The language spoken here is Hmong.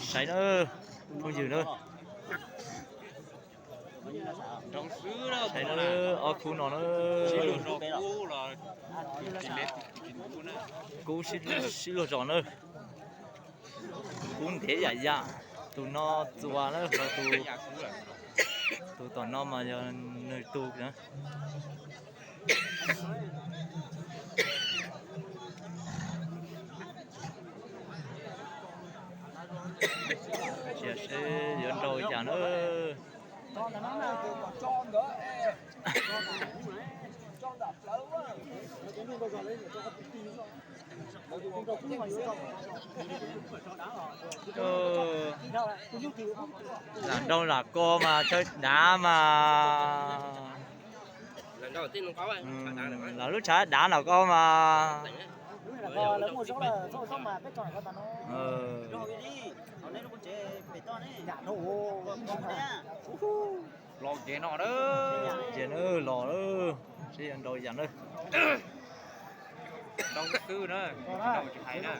Saib na, phooj ywg na. Saib na, ob khub no na. Kub sib luag zos na. Kub ntev yam yam. Tus no txuas na, ho tus, tus tom no mas yog nws tus na. Cia seb yuav nrau cas na. Lam nrau lam ko mas chaw dav mas. Lam lub tshav dav lam ko mas. Los kev no, ces na los, seb yuav nrau yam na. Nrau xwb na, tsis nrau tsis hais na.